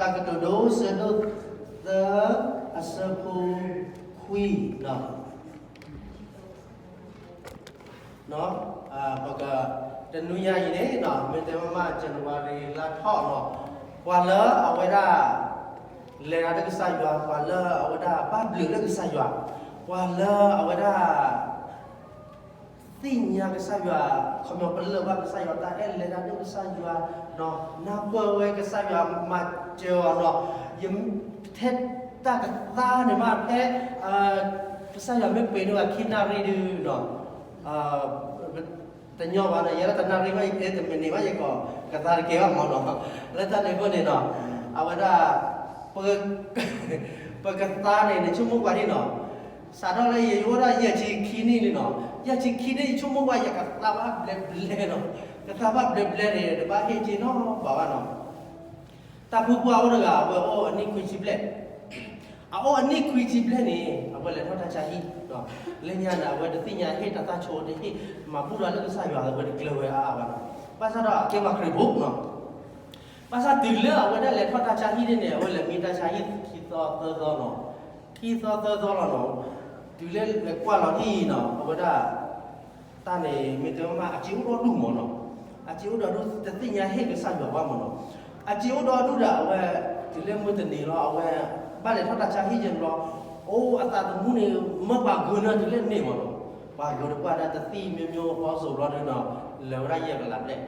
တၢ်ကတိၤဒိ ဆၢဒိၣ်သၢ အဆၢဖိခွံနီၤ. ပက တနွံညါအံၤန့ၣ် မ့ၢ်တဲမ့ၢ် January လါထီၣ်နီၤ, ပှၤလၢအဝဲဒၣ် လဲၤတၢ်လၢကစၢ်ယွၤ, ပှၤလၢအဝဲဒၣ်ဘၣ်ဘျုးလၢကစၢ်ယွၤ, ပှၤလၢအဝဲဒၣ် သ့ၣ်ညါကစၢ်ယွၤ, ခီပညီပလၢၢ်ဘၣ်ကစၢ်ယွၤတၢ်အဲၣ်, လဲၤတၢ်လၢကစၢ်ယွၤ, နၢ်ပၢၢ်ဝဲကစၢ်ယွၤမၤစၢၤအီၤနီၤ, ယထဲတၢ်ကသါန့ၣ်မး ဖဲ ကစၢ်ယွၤမ့ၢ်ပှ့ၤန့ၢ်ဘၣ်ခံနၣ်ရံၣ်ဒုးနီၤ, တညီဘၣ်နီၤ, ယဲဒၣ်တနၣ်ရံၣ်မး ယတဲတမံးနံးမး ယကီးကသါတကဲဘၣ်မးနီၤ, လၢတၢ်န့ၣ်အဃိန့ၣ်နီၤ, အဝဲဒၣ် ပ ပကသါန့ၣ် နဆိကမိၣ်ကွၢ်ဒ်နီၤ, စးထီၣ်လၢယအိၣ်ဒၣ်ယဲၢ်ဆံခံနံၣ်လံနီၤ, ယဲၢ်ဆံခံနံၣ် ယဆိကမိၣ်ကွၢ် ယကသါဘၣ်ဘျဲဘျဲနီၤ, ကသါဘၣ်ဘျဲဘျဲန့ၣ် တဘၣ်ဟ့ၣ်က့ၤနီတဘျီဘၣ်နီၤ. တၢ်ဖုပှၢ်အိၣ်တဂၤ အဝဲအိၣ်အနံၣ်ခွံဆံဘျဲၣ်, အအိၣ်အနံၣ်ခွံဆံဘျဲၣ်န့ၣ် အဝဲလဲၤထီၣ်တၢ်ဆါဟံၣ်, လၢညါန့ၣ် အဝဲတသ့ၣ်ညါဟ့ၣ်တၢ်သၣ်ဆိတဟ့ၣ်, မၤဘူၣ်ဒီးလၢကစၢ်ယွၤ အဝဲတကျၢၤဝဲအါအါဘၣ်နီၤ, ဘၣ်ဆၣ်ဒီးအကဲပှၤခရံာ်ဖိနီၤ. ဘၣ်ဆၣ်တုၤလၢအဝဲဒၣ်လဲၤထီၣ်တၢ်ဆါဟံၣ်န့ၣ်န့ၣ် အဝဲလဲၤမံတၢ်ဆါဟံၣ်ခံသီသၢသီနီၤ, ခံသီသၢသီလီၤနီၤ, တုၤလၢလဲၤကွၢ်လီၤဟံၣ်နီၤ အဝဲဒၣ် တၢ်န့ၣ် မ့ၢ်တဲမ့ၢ် အစ့အိၣ်ဒီဒူၣ်မးနီၤ, အစ့အိၣ်ဒီဒူၣ် တသ့ၣ်ညါဟ့ၣ်ကစၢ်ယွၤဘၣ်မးနီၤ, အစ့အိၣ်ဒီဒူၣ်ဒီးအဝဲ တုၤလၢမုၢ်တနံၤလီၤ အဝဲ ဘၣ်လဲၤထီၣ်တၢ်ဆါဟံၣ်ယဲၢ်ဘျီ, အိၣ်အသးသမူန့ၣ် မၢပှၤဂုာ်နၤတုၤလၢန့ၣ်မးနီၤ, ပှၤဂုာ်တပှၢ်ဒၣ်တသံၣ်မ့ၢ်မ့ၢ်အိၣ်ဖီစိၤဘျီဒုးနီၤ, လဲၤဝဲဒၣ်ယဲၢ်ကလးဘျဲၣ်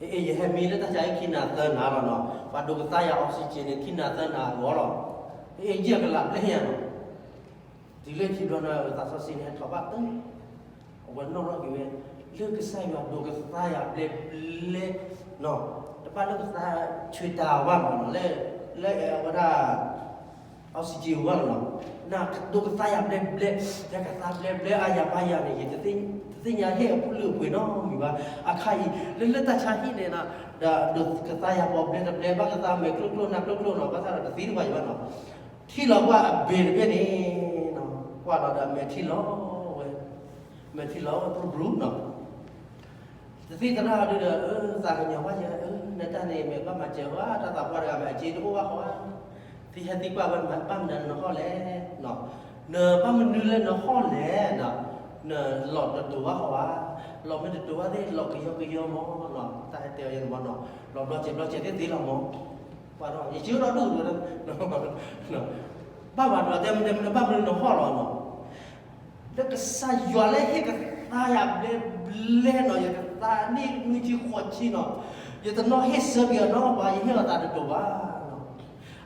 အ့ ယဟဲမံလၢတၢ်ဆါဟံၣ်ခံနၤသၢနၤလီၤနီၤ, ပှၤဒိးကသါယၤ oxygen န့ၣ် ခံနၤသၢနၤအဂီၢ်လီၤ, အ့ ယဲၢ်ကလးဘျဲၣ်ယၤနီၤ, တုၤလၢခံဘျီန့ၣ် သးစီဆှံန့ၣ် ဟဲထီၣ်ဘၣ်တုၤ အဝဲနီၣ်ထီၣ်က့ၤဝဲ လၢကစၢ်ယွၤဒိးကသါယၤဘျဲဘျဲနီၤ, တဘၣ်လၢကသါဆှံတၢ်ဘၣ်မးနီၤ, လၢ လၢအဝဲဒၣ် oxygen ဝဲလီၤနီၤ, နဒိးကသါယၤဘျဲဘျဲ, ယကသါဘျဲဘျဲအါယၤပါယၤန့ၣ် ယ တသ့ၣ်ညါဟ့ၣ်အပူၤလုၢ်အပှ့ၤနီတမံၤဘၣ်, အခါအံၤ လၢလၢတၢ်ဆါဟံၣ်န့ၣ်နီၤ, ဒီးဒိးကသါယၤဘျဲဘျဲ ဘၣ်ကသါမဲာ်ကျိကျိနၢ်ကျိကျိနီၤ, ဘၣ်ဆၣ်ဒီးတသံတဘၣ်ယၤဘၣ်နီၤ, ထံၣ်လီၤကွၢ်အဘ့ၣ်တဘ့ၣ်န့ၣ် ကွၢ်လီၤဒီးအမဲာ်ထံလီၤဝဲ, မဲာ်ထံလီၤဝဲ ဘြူၤဘြူၤနီၤ တသ့ၣ်သရၣ်ဒုဒီး သးကညီၤဘၣ်ယဲ နတၢ်န့ၣ် မ့ၢ်ဘၣ်မၤစၢၤဝဲ တၢ်သးပှၢ်တဂၤမ့ၢ်အစ့တအိၣ်ဘၣ်ဃီဧါ, သံဟဲသံကွၢ်ဝဲ ဘၣ်မနုၤနဟီၣ်လဲၣ်, နဘၣ်မနုၤလၢနဟီၣ်လဲၣ်, နလီၤတတိၤဘၣ်ဃီဧါ, လီၤမ့ၢ်တတိၤဘၣ်သ့ၣ် လီၤကယီကယီမးနီၤ, တၢ်ဟဲတဲအီၤယဲန့ၣ်မးနီၤ, လီၤဘျီစဲးဘျီစဲးသ့ၣ်သ့လီၤမး, ပှၤဒီး ယစ့အိၣ်ဒီဒူၣ်ဒီး ဘၣ်မၤတဘၣ်တဲမနုၤမနုၤ ဘၣ်မနုၤနဟီၣ်လီၤနီၤ လၢကစၢ်ယွၤလၢဟ့ၣ်ကသါယၤဘျဲဘျဲနီၤ, ယကသါနံၣ်နွံဆံဃိးဆံနီၤ, ယတနီၣ်ဟ့ၣ်ဆၢက့ၤအီၤနီတဘျီ, ယဟ့ၣ်လီၤသးတတိၤဘၣ်နီၤ,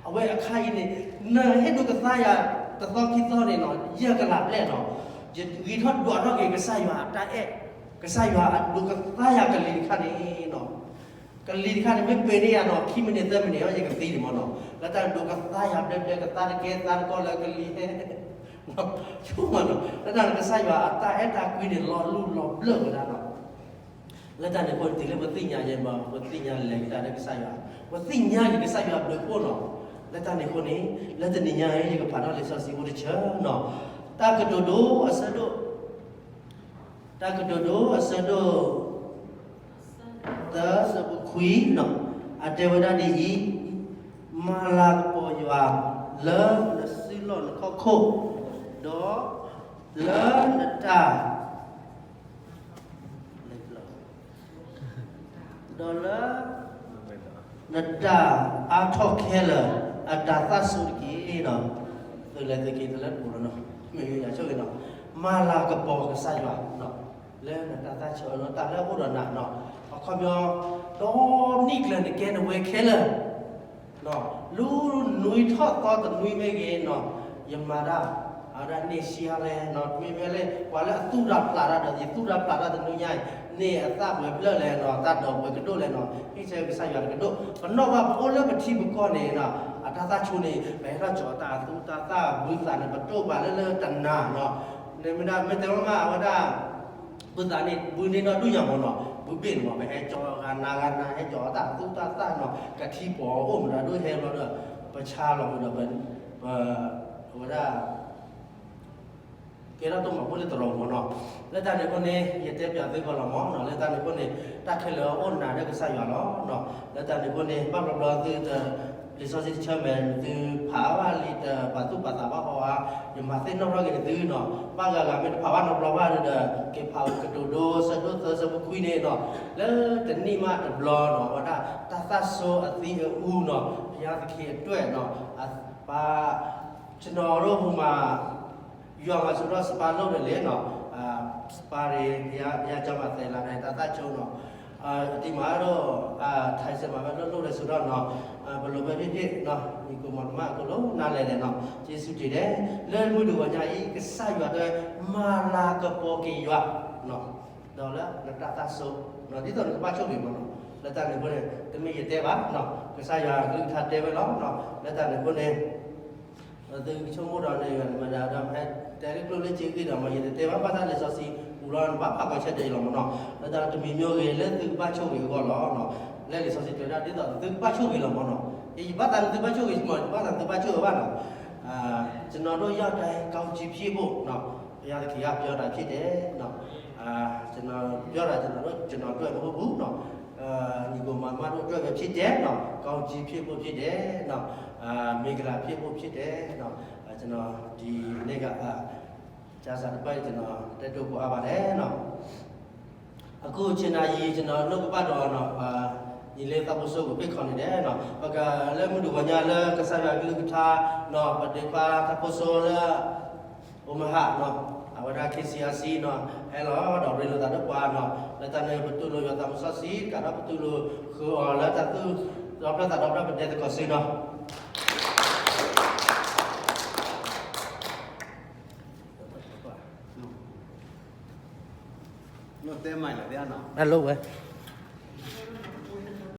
အဝဲအခါအံၤန့ၣ် နဟ့ၣ်ဒိးကသါယၤ တသီခံသီန့ၣ်နီၤ ယဲၢ်ကလးဘျဲၣ်နီၤ, ယဂံၢ်ထီၣ်ဒွးထီၣ်က့ၤကစၢ်ယွၤအတၢ်အဲၣ်, ကစၢ်ယွၤအဒိးကသါယၤကလံၤတခါန့ၣ်နီၤ ကလံၤတခါန့ၣ် မ့ၢ်ပှ့ၤန့ၢ်ယၤနီၤ ခံမံးနံးသၢမံးနံးအံၤ ယကသံန့ၣ်မးနီၤ, လၢတၢ်ဒိးကသါယၤဘျဲဘျဲ ကသါတကဲသါတကီၢ်လၢကလံၤဟဲ ဆိမးနီၤ, လၢတၢ်န့ၣ်ကစၢ်ယွၤအတၢ်အဲၣ်တၢ်ကွံန့ၣ် လီၤလူၢ်လီၤဘျၢၣ်ဝဲဒၣ်နီၤ, လၢတၢ်န့ၣ်အဃိန့ၣ် တုၤလၢပသ့ၣ်ညါယဲမး ပသ့ၣ်ညါလဲၤကဒါလၢကစၢ်ယွၤ, ပသ့ၣ်ညါက့ၤကစၢ်ယွၤဘျုးဖှိၣ်နီၤ, လၢတၢ်န့ၣ်အဃိန့ၣ် လၢတနံၤညါအံၤ ယကဖးထီၣ်လံာ်စီဆှံအိၣ်တဆၢနီၤ, တၢ်ကတိၤဒိအဆၢဒိၣ် တၢ်ကတိၤဒိအဆၢဒိၣ် သၢ အဆၢဖိခွံနီၤ, အတဲဝဲဒၣ်ဒ်အံၤ, မၤလၤကပီၤယွၤ လၢနစုလီၢ်နခီၣ်ခိၣ်, ဒီးလၢနတၢ် ဒီးလၢ နတၢ်အါထီၣ်ခဲလၢာ် အတၢ်သၣ်ဆိတက့ၢ်နီၤ, သုလဲၤသုက့ၤတလၢတပူၤလီၤနီၤ, မ့ၢ်ယဆိၣ်ဂ့ၤနီၤ, မၤလၤကပီၤကစၢ်ယွၤနီၤ, လၢနတၢ်သၣ်ဆိနီၤ တၢ်လၢအအိၣ်ဒီးနၤနီၤ, အခီပညီ ဒီနံၣ်ကျၢၤနကဲနဝဲခဲလၢာ် လူၤနွံထီၣ်သီတနွံမ့ၢ်ဂ့ၤနီၤ, ယမၤတၢ် အဝဲဒၣ်န့ၢ်ဆံးအါလဲၣ်နီၤ, မ့မ့ၢ်လၢ ပှၤလၢအသူၣ်တၢ်ဖျးတၢ်ဒီး ယသူၣ်တၢ်ဖျးတၢ်တနွံညါအံၤ န့ၢ်အသၣ်ပှဲၤဖျၢၣ်လဲၣ်နီၤ, တၢ်ဒိးပှဲၤကဒိၣ်လဲၣ်နီၤ, ဟ့ၣ်ဆၢကစၢ်ယွၤတကဒိၣ်, ပနီၣ်ဘၣ်ပအိၣ်လၢပထံပကီၢ်န့ၣ်နီၤ, အတၢ်သၣ်ဆိန့ၣ် ပဟဲထီၣ်ကၠီၤတၢ်အသူတၢ်သၣ်ဘုသးန့ၣ် ပတိၢ်ပာ်လၢလၢတနၤနီၤ, မ့ၢ်မ့ၢ်တဲဝဲမးအဝဲဒၣ် ဘုသးန့ၣ် ဘုန့ၢ်ဒီဒူၣ်ညါမးနီၤ, ဘုဘ့ၣ်န့ၣ်မး ပဟဲကၠီၤဂၤနၤဂၤနၤ ဟဲကၠီၤတၢ်သူတၢ်သၣ်နီၤ, ကထံပီၤအိၣ်မးဒီးဒိၣ်ဟဲဘျီဒီး ပဆါလီၤမးဒီး ပ အဝဲဒၣ် ပ ကဲထီၣ်တၢ်မၤဘူၣ်လၢတရီမီၤနီၤ. လၢတၢ်န့ၣ်အဃိန့ၣ် ယတဲပၠးသုဂီၢ်လီၤမီၤနီၤ. လၢတၢ်န့ၣ်အဃိန့ၣ် တၢ်ခဲလၢာ်အိၣ်နၤဒီးကစၢ်ယွၤလီၤနီၤ. လၢတၢ်န့ၣ်အဃိန့ၣ် ဘၣ်ဘျီဘျီသုတ လံာ်စီဆှံတဆၢမဲာ် သုဖးဘၣ်လံတပာ်သူၣ်ပာ်သးဘၣ်ဃီဧါ, ယမၤသ့ၣ်နီၣ်ထီၣ်က့ၤနသုနီၤ. ဘၣ်ဂၤဂၤမ့ၢ်တဖးဘၣ်နီတဘျီဘၣ်ဒီး က့ၤဖးကတိၤဒိ ဆၢဒိၣ်သၢ ဆၢဖိခွံန့ၣ်နီၤ. လၢတနံၣ်မးတဘျီနီၤ အဝဲဒၣ်တၢ်သၣ်ဆိအသံအအူနီၤ ဘုရားသခင်အတွက်နီၤ ပၢ် ကျွန်တော်တို့ဟိုမှာ ရွာမှာဆိုတော့ စပါးလုပ်တယ်လေနော်။ အာ၊ စပါးတွေ ဘုရား၊ ဘုရားကျောင်းမှာ သယ်လာတယ် တၢ်သၣ်ဆိနော်။ အာ၊ ဒီမှာတော့၊ အာ၊ ထိုင်စက်မှာပဲ လုပ်လုပ်တယ်ဆိုတော့နော်၊ အာ၊ ဘယ်လိုပဲဖြစ်ဖြစ်နော်၊ ညီအစ်ကိုမောင်နှမ အကုန်လုံးနားလည်တယ်နော်။ ကျေးဇူးတင်တယ်။ လၢမုၢ်တဂီၤညါအံၤ ကစၢ်ယွၤအတွက် မၤလၤကပီၤက့ၤယွၤနော်။ ဒီးလၢနတၢ်သၣ်ဆိနော် ဒ်သိးနကဘၣ်ဆိၣ်ဂ့ၤမးနော်။ လၢတၢ်န့ၣ်အဃိန့ၣ် တမ့ၢ်ယတဲဘၣ်နော်၊ ကစၢ်ယွၤအကလုၢ်ကထါတဲဝဲလီၤနော်။ လၢတၢ်န့ၣ်အဃိန့ၣ် သုကဆိကမိၣ်ဒီးန့ၣ် မတၤဒီး တဲလၢကျိၣ်လၢစ့ဂ့ၢ်ဒီးမ့ၢ် ယတတဲဘၣ် ဘၣ်ဆၣ်လံာ်စီဆှံပူၤလီၤ နဘၣ်ပာ်ကီၤဆၢတဲာ်အံၤလီၤမ့ၢ်နီၤ. လၢတၢ်တမံၤမ့ၢ်ဂ့ၤ လၢသုကဘၣ်ဆိၣ်ဂ့ၤအဂီၢ်လီၤနီၤ. လၢလံာ်စီဆှံတဲဝဲဒၣ် ဒ်သိးသုကဘၣ်ဆိၣ်ဂ့ၤလီၤမ့ၢ်နီၤ. ယဘၣ်သးလၢသုဘၣ်ဆိၣ်ဂ့ၤမ့ၢ် ယဘၣ်သးသုဘၣ်ဆိၣ်ဂ့ၤဘၣ်နီၤ. ကျွန်တော်တို့ ရောက်တိုင်း ကောင်းချီးဖြစ်ဖို့နော် ဘုရားသခင်က ပြောတာဖြစ်တယ်နော်။ အာ၊ ကျွန်တော် ပြောတာ ကျွန်တော်တို့ ကျွန်တော် အတွက် မဟုတ်ဘူးနော်။ အာ၊ ညီအစ်ကိုမောင်နှမတို့ အတွက်ပဲ ဖြစ်တယ်နော်။ ကောင်းချီး ဖြစ်ဖို့ ဖြစ်တယ်နော်။ အာ၊ မင်္ဂလာ ဖြစ်ဖို့ ဖြစ်တယ်နော်။ အာ၊ ကျွန်တော် ဒီနေ့က အာ၊ ကျမ်းစာတစ်ပိုဒ် ကျွန်တော် တက်လို့ ပို့အပ်ပါတယ်နော်။ အခု ခြေနာရီ ကျွန်တော် နှုတ်ကပတ်တော်နော်၊ အာ၊ ညီလေး သးဖိစိုး ကို ဖိတ်ခေါ်နေတယ်နော်။ ပက လၢမုၢ်တဂီၤညါ လၢကစၢ်ယွၤကလုၢ်ကထါနော် ပဒ့ခွါ သးဖိစိုး လၢ အိမဟါနီၤ, အဝဲဒၣ် KCRC နီၤ, ဟဲလီၤဒီးရ့လိာ်သးဒီးပှၤနီၤ, လၢတၢ်န့ၣ် ပတူၢ်လိာ်ယွၤသးစီဆှံ ကးဒီးပတူၢ်လိာ်ဃုာ်အီၤလၢတၢ်သူၣ်ဒီဖျၢၣ်သးဒီဖျၢၣ် ပဒဲသကိးစုနီၤ. တဲမးလီၤ, တၢ်လိၣ်ဝဲ